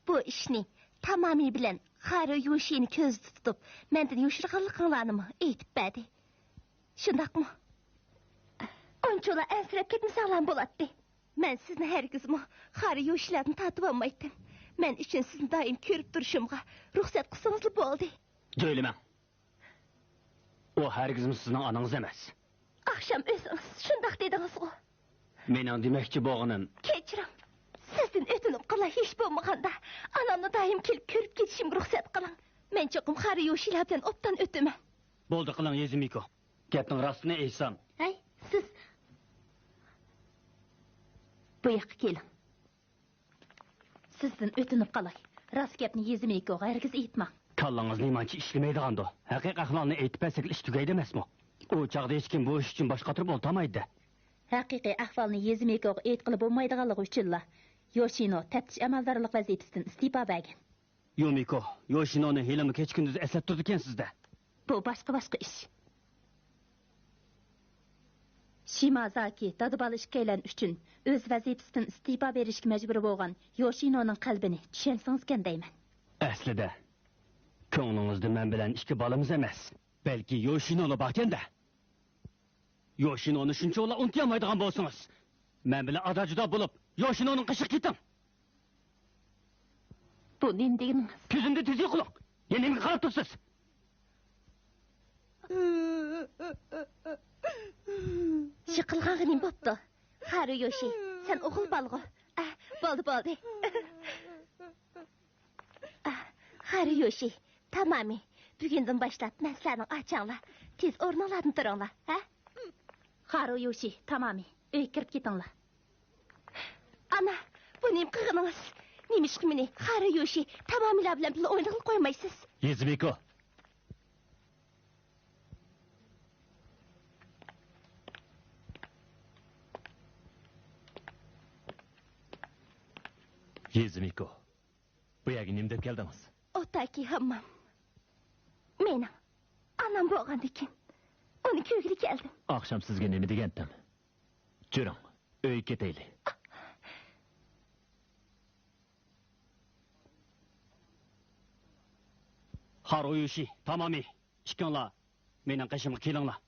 بۇ ئىشنى تامامى بىلەن خارۇ يوشىنى كۆزدە تۇتۇپ، مەندىن يوشۇرغانلىقىڭلارنىمۇ ئېيتىپ بەردى. شۇنداقمۇ؟ ئۇنچىۋالا ئەنسىرەپ كەتمىسەڭلارمۇ بولاتتى. مەن سىزنى ھەرگىزمۇ خارۇ يوشىلاردىن تارتىۋالمايتتىم. مەن ئۈچۈن سىزنى دائىم كۆرۈپ تۇرۇشۇمغا رۇخسەت قىلسىڭىزلا بولدى. جۆيلىمەڭ. ئۇ ھەرگىزمۇ سىزنىڭ ئانىڭىز ئەمەس. ئاخشام ئۆزىڭىز شۇنداق دېدىڭىزغۇ. مېنىڭ دېمەكچى بولغىنىم. كەچۈرۈڭ. سىزدىن ئۆتۈنۈپ قالاي، ھېچ بولمىغاندا ئانامنى دائىم كېلىپ كۆرۈپ كېتىشىمگە رۇخسەت قىلىڭ. مەن چوقۇم خارۇ يوشىلا بىلەن ئوبدان ئۆتىمەن. بولدى قىلىڭ، يېزىمىكو. گەپنىڭ راستىنى ئېيتسام. ھەي، سىز بۇ ياققا كېلىڭ. سىزدىن ئۆتۈنۈپ قالاي، راست گەپنى يېزىمىكوغا ھەرگىز ئېيتماڭ. كاللىڭىز نېمانچە ئىشلىمەيدىغاندۇ؟ ھەقىقىي ئەھۋالنى ئېيتىپ بەرسەكلا ئىش تۈگەيدۇ ئەمەسمۇ؟ ئۇ چاغدا ھېچكىم بۇ ئىش ئۈچۈن باش قاتۇرۇپ ئولتۇرمايدۇ. ھەقىقىي ئەھۋالنى يېزىمىكوغا ئېيتقىلى بولمايدىغانلىقى ئۈچۈنلا يوشىنو تەپتىش ئەمەلدارلىق ۋەزىپىسىدىن ئىستېپا بەرگەن. يۇمىكو، يوشىنونى ھېلىمۇ كېچە-كۈندۈز ئەسلەپ تۇرىدىكەنسىز-دە. بۇ باشقا-باشقا ئىش. شىمازاكى دادا-بالا ئىككىيلەن ئۈچۈن ئۆز ۋەزىپىسىدىن ئىستېپا بېرىشكە مەجبۇر بولغان يوشىنونىڭ قەلبىنى چۈشەنسىڭىزكەن دەيمەن. ئەسلىدە، كۆڭلىڭىزدە مەن بىلەن ئىككى بالىمىز ئەمەس، بەلكى يوشىنولا باركەن-دە. يوشىنونى شۇنچىۋالا ئۇنتۇيالمايدىغان بولسىڭىز، مەن بىلەن ئادا-جۇدا بولۇپ، يوشىنونىڭ قېشىغا كېتىڭ. بۇ نېمە دېگىنىڭىز؟ كۆزۈمدىن تېز يوقىلىڭ. يەنە نېمىگە قاراپ تۇرىسىز؟ شۇ قىلغانغا نېمە بوپتۇ؟ خارۇ يوشى، سەن ئوغۇل بالىغۇ. ئە، بولدى، بولدى. ئاھ، خارۇ يوشى، تامامى. بۈگۈندىن باشلاپ مەن سىلەرنىڭ ئاچاڭلار. تېز ئورنۇڭلاردىن تۇرۇڭلار، ھە؟ خارۇ يوشى، تامامى. ئۆيگە كىرىپ كېتىڭلار. ئانا، بۇ نېمە قىلغىنىڭىز؟ نېمىشقا مېنى خارۇ يوشى، تامامىلار بىلەن بىللە ئوينىغىلى قويمايسىز؟ يېزىمىكو. يېزىمىكو. بۇ يەرگە نېمە دەپ كەلدىڭىز؟ ئوتاكى ھاممام. مېنىڭ ئانام بولغاندىكىن، ئۇنى كۆرگىلى كەلدىم. ئاخشام سىزگە نېمە دېگەنتىم؟ جۈرۈڭ، ئۆيگە كېتەيلى. خارويۇشى، تامامى، ئىككىڭلار مېنىڭ قېشىمغا كېلىڭلار.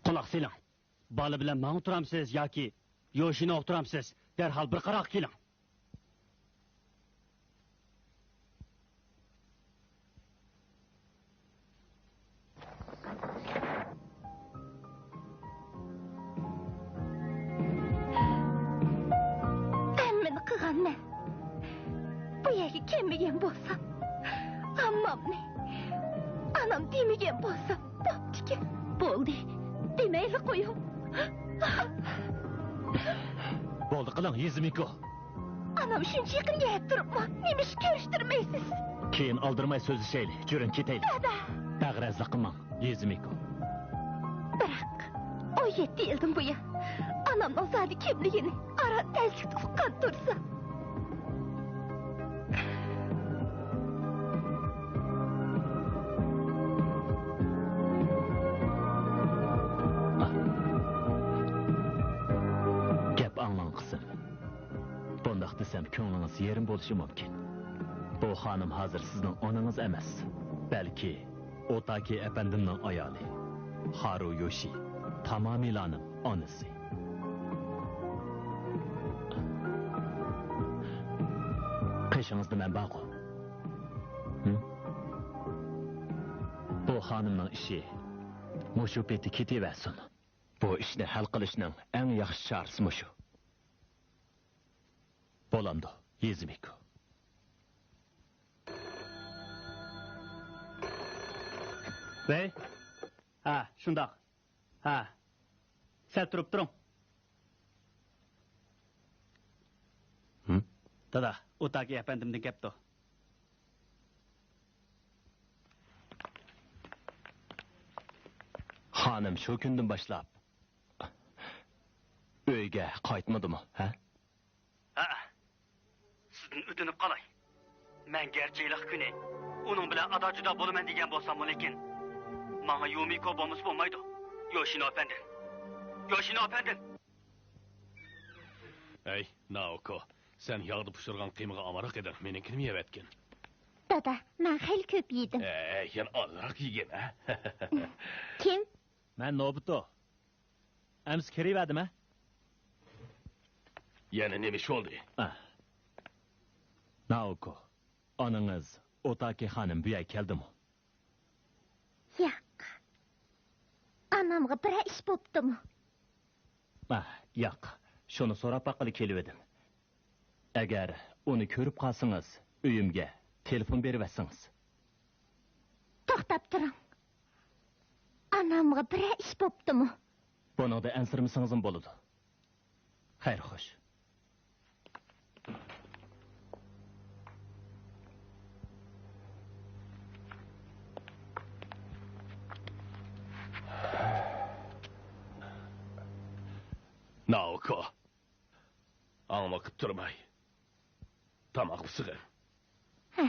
قۇلاق سېلىڭ. بالا بىلەن ماڭا تۇرامسىز ياكى يوشىنوغا تۇرامسىز؟ دەرھال بىر قارارغا كېلىڭ. ھەممىنى قىلغان مەن. بۇ يەرگە كەلمىگەن بولسام، ئاممامنى، ئانام دېمىگەن بولسام بوپتىكەن. بولدى، دېمەيلا قويۇڭ. بولدى قىلىڭ، يېزىمىكو. ئانام شۇنچە يېقىن يەردە تۇرۇپمۇ نېمىشقا كۆرۈشتۈرمەيسىز؟ كېيىن ئالدىرىماي سۆزلىشەيلى، جۈرۈڭ كېتەيلى. دادا! بەغەرەزلىك قىلماڭ، يېزىمىكو. بىراق، ئون يەتتە يىلدىن بۇيان ئانامنىڭ زادى كىملىكىنى ئاران تەسلىكتە ئۇققان تۇرسا. گەپ ئاڭلاڭ، قىزىم. بۇنداق دېسەم، كۆڭلىڭىز يېرىم بولۇشى مۇمكىن. بۇ خانىم ھازىر سىزنىڭ ئانىڭىز ئەمەس، بەلكى ئوتاكى ئەپەندىمنىڭ ئايالى، خارۇ يوشى، تامامىلانىڭ ئانىسى. قېشىڭىزدا مەن بارغۇ. ھىم؟ بۇ خانىمنىڭ ئىشى مۇشۇ پېتى كېتىۋەرسۇن. بۇ ئىشنى ھەل قىلىشنىڭ ئەڭ ياخشى چارىسى مۇشۇ. بولامدۇ، يېزىمىكو؟ ۋەي. ھە، شۇنداق. ھە. سەل تۇرۇپ تۇرۇڭ. ھىم؟ دادا، ئوتاكى ئەپەندىمدىن كەپتۇ. خانىم شۇ كۈندىن باشلاپ ئۆيگە قايتمىدىمۇ، ھە؟ ھەئە. سىزدىن ئۆتۈنۈپ قالاي. مەن گەرچە ھېلىقى كۈنى ئۇنىڭ بىلەن ئادا-جۇدا بولىمەن دېگەن بولساممۇ، لېكىن ماڭا يۇمىكو بولمىسا بولمايدۇ. يوشىنو ئەپەندىم! يوشىنو ئەپەندىم! ھەي، نائوكو، سەن ياغدا پىشۇرغان قىيمىغا ئامراق ئىدىڭ، مېنىڭكىنىمۇ يەۋەتكىن. دادا، مەن خېلى كۆپ يېدىم. ئەي، يەنە ئازراق يېگىن، ھە؟ كىم؟ مەن نوبۇتو. ئەمسە كىرىۋەردىم، ھە؟ يەنە نېمە ئىش بولدى؟ ئاھ. نائوكو، ئانىڭىز ئوتاكى خانىم بۇ يەرگە كەلدىمۇ؟ ياق. ئانامغا بىرەر ئىش بوپتۇمۇ؟ ئاھ، ياق. شۇنى سوراپ باققىلى كېلىۋىدىم. ئەگەر ئۇنى كۆرۈپ قالسىڭىز، ئۆيۈمگە تېلېفون بېرىۋەتسىڭىز. توختاپ تۇرۇڭ. ئانامغا بىرەر ئىش بوپتۇمۇ؟ بۇنىڭدا ئەنسىرىمىسىڭىزمۇ بولىدۇ. خەير، خوش. نائوكو. ئاڭلىقىپ تۇرماي، تاماق پىشىرىڭ. ھە.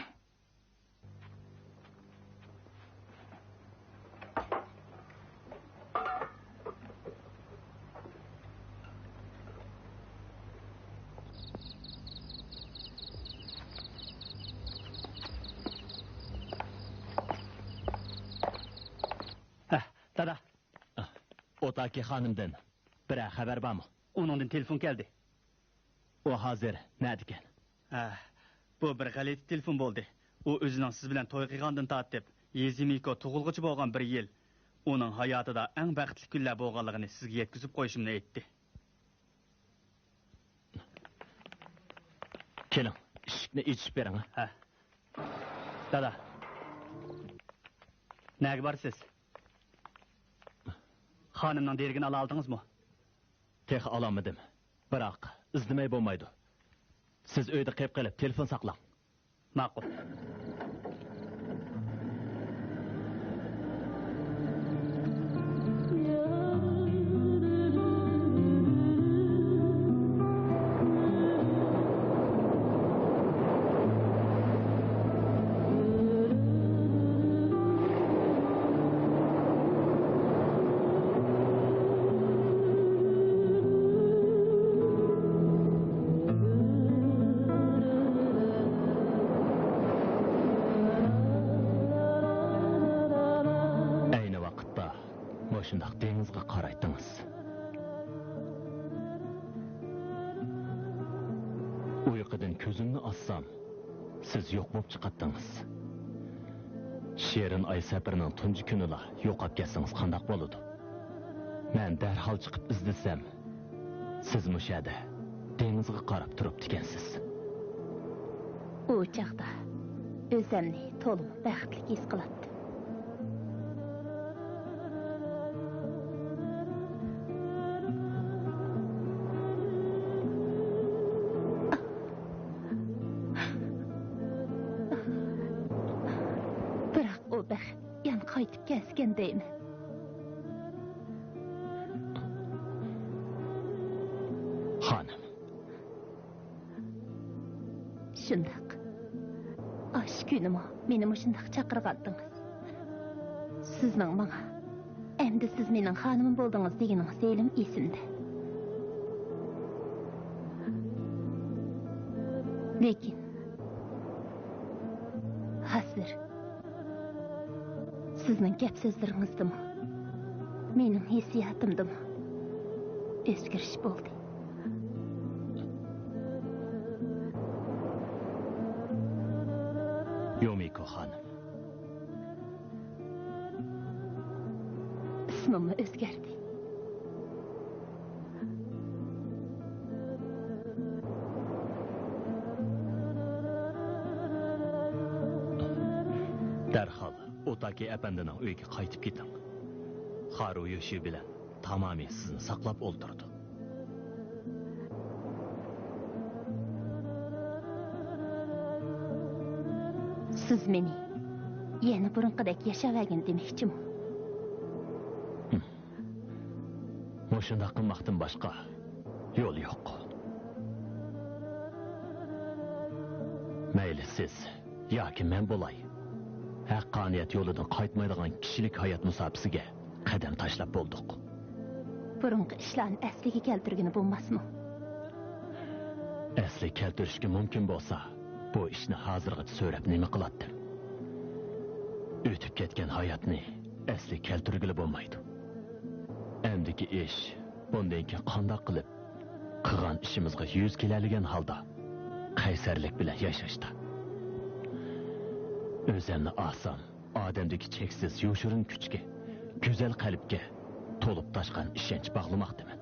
ھە، دادا. ئوتاكى خانىمدىن بىرەر خەۋەر بارمۇ؟ ئۇنىڭدىن تېلېفون كەلدى. ئۇ ھازىر نەدىكەن؟ ھە، بۇ بىر غەلىتە تېلېفون بولدى. ئۇ ئۆزىنىڭ سىز بىلەن توي قىلغاندىن تارتىپ، يېزىمىكو تۇغۇلغۇچە بولغان بىر يىل ئۇنىڭ ھاياتىدا ئەڭ بەختلىك كۈنلەر بولغانلىقىنى سىزگە يەتكۈزۈپ قويۇشۇمنى ئېيتتى. كېلىڭ، ئىشىكنى ئېچىپ بېرىڭ. ھە. دادا. نەگە بارىسىز؟ خانىمنىڭ دېرىكىنى ئالالىدىڭىزمۇ؟ تېخى ئالالمىدىم. بىراق، ئىزدىمەي بولمايدۇ. سىز ئۆيدە قېپ قېلىپ، تېلېفون ساقلاڭ. ماقۇل. ئەينى ۋاقىتتا مۇشۇنداق دېڭىزغا قارايتتىڭىز. ئۇيقۇدىن كۆزۈمنى ئاچسام، سىز يوق بولۇپ چىقاتتىڭىز. شېرىن ئاي سەپىرىنىڭ تۇنجى كۈنىلا يوقاپ كەتسىڭىز قانداق بولىدۇ؟ مەن دەرھال چىقىپ ئىزدىسەم، سىز مۇشۇ يەردە دېڭىزغا قاراپ تۇرۇپتىكەنسىز. ئۇ چاغدا ئۆزەمنى تولىمۇ بەختلىك ھېس قىلاتتىم. بىراق ئۇ بەخت يەنە قايتىپ كەلسىكەن دەيمەن. خانىم. شۇنداق. ئاشۇ كۈنىمۇ مېنى مۇشۇنداق چاقىرغانتىڭىز. سىزنىڭ ماڭا، «ئەمدى سىز مېنىڭ خانىمىم بولدىڭىز» دېگىنىڭىز ھېلىمۇ ئېسىمدە. لېكىن ھازىر سىزنىڭ گەپ سۆزلىرىڭىزدىمۇ، مېنىڭ ھېسسىياتىمدىمۇ ئۆزگىرىش بولدى. يۇمىكو خانىم. ئىسمىممۇ ئۆزگەردى. دەرھال ئوتاكى ئەپەندىنىڭ ئۆيىگە قايتىپ كېتىڭ. خارۇ يوشى بىلەن تامامى سىزنى ساقلاپ ئولتۇرىدۇ. سىز مېنى يەنە بۇرۇنقىدەك ياشاۋەرگىن دېمەكچىمۇ؟ مۇشۇنداق قىلماقتىن باشقا يول يوق. مەيلى سىز ياكى مەن بولاي، ھەققانىيەت يولىدىن قايتمايدىغان كىشىلىك ھايات مۇساپىسىگە قەدەم تاشلاپ بولدۇق. بۇرۇنقى ئىشلارنى ئەسلىگە كەلتۈرگىنى بولماسمۇ؟ ئەسلىگە كەلتۈرۈشكە مۇمكىن بولسا، بۇ ئىشنى ھازىرغىچە سۆرەپ نېمە قىلاتتىم؟ ئۆتۈپ كەتكەن ھاياتنى ئەسلىگە كەلتۈرگىلى بولمايدۇ. ئەمدىكى ئىش، بۇندىن كېيىن قانداق قىلىپ قىلغان ئىشىمىزغا يۈز كېلەلىگەن ھالدا قەيسەرلىك بىلەن ياشاشتا. ئۆزۈمنى ئالسام، ئادەمدىكى چەكسىز يوشۇرۇن كۈچكە، گۈزەل قەلبكە تولۇپ تاشقان ئىشەنچ باغلىماقتىمەن.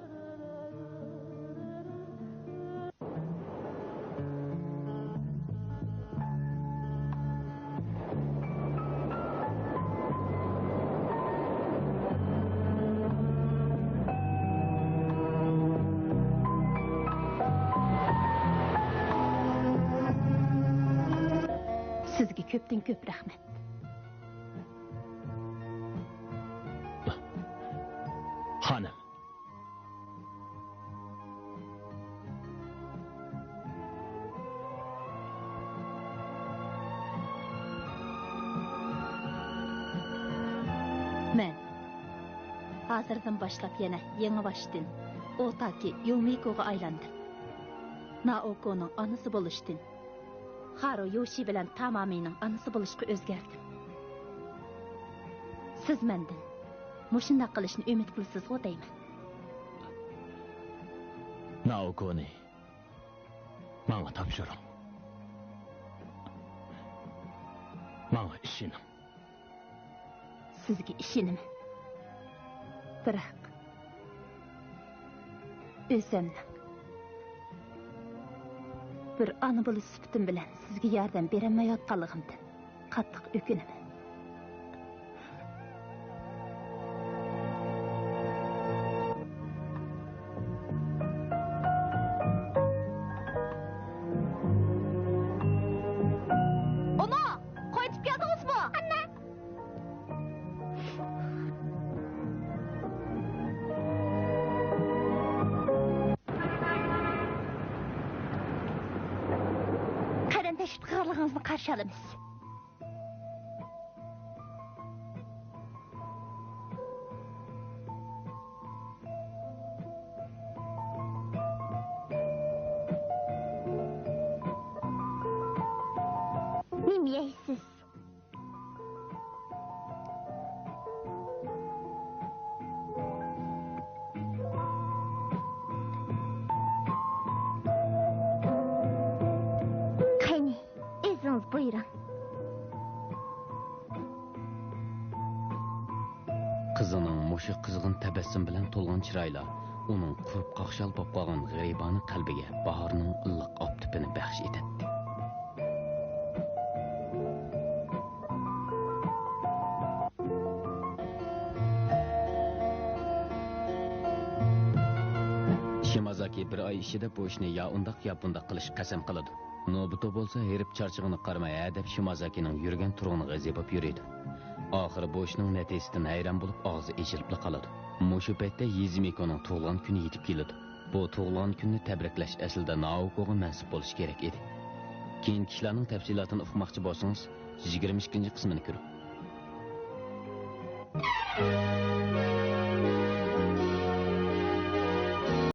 سىزگە كۆپتىن كۆپ رەھمەت. خانىم. مەن ھازىردىن باشلاپ يەنە يېڭىباشتىن ئوتاكى يومىكوغا ئايلاندىم. نائوكونىڭ ئانىسى بولۇشتىن خارو يوشى بىلەن تامامىنىڭ ئانىسى بولۇشقا ئۆزگەردىم. سىز مەندىن مۇشۇنداق قىلىشنى ئۈمىد قىلىسىزغۇ دەيمەن. نائوكونى ماڭا تاپشۇرۇڭ. ماڭا ئىشىنىڭ. سىزگە ئىشىنىمەن. بىراق، ئۆزۈمنىڭ بىر ئانا بولۇش سۈپىتىم بىلەن سىزگە ياردەم بېرەلمەيۋاتقانلىقىمدىن قاتتىق ئۆكۈنىمەن. ئۇنى قايتىپ كەلدىڭىزمۇ؟ ئاننا! قەدەم تەشرىپ قىلغانلىقىڭىزنى قارشى ئالىمىز. نېمە يەيسىز؟ قېنى، ئۆزىڭىز بۇيرۇڭ. قىزىنىڭ مۇشۇ قىزغىن تەبەسسۇم بىلەن تولغان چىرايلار ئۇنىڭ قۇرۇپ قاقشال بولۇپ قالغان غېرىبانە قەلبىگە باھارنىڭ ئىللىق ئاپتىپىنى بەخش ئېتەتتى. شىمازاكى بىر ئاي ئىچىدە بۇ ئىشنى يا ئۇنداق، يا بۇنداق قىلىشقا قەسەم قىلىدۇ. نوبۇتو بولسا ھېرىپ چارچىغىنىغا قارىماي ھە دەپ شىمازاكىنىڭ يۈرگەن تۇرغىنىغا ئىزى بوپ يۈرىدۇ. ئاخىرى بۇ ئىشنىڭ نەتىجىسىدىن ھەيران بولۇپ ئاغزى ئېچىلىپلا قالىدۇ. مۇشۇ پەيتتە يىزىمىكونىڭ تۇغۇلغان كۈنى يېتىپ كېلىدۇ. بۇ تۇغۇلغان كۈننى تەبرىكلەش ئەسلىدە نائوكوغا مەنسۇپ بولۇشى كېرەك ئىدى. كېيىنكى ئىشلارنىڭ تەپسىلاتىنى ئۇقماقچى بولسىڭىز، يىگىرمە ئىككىنچى قىسمىنى كۆرۈڭ.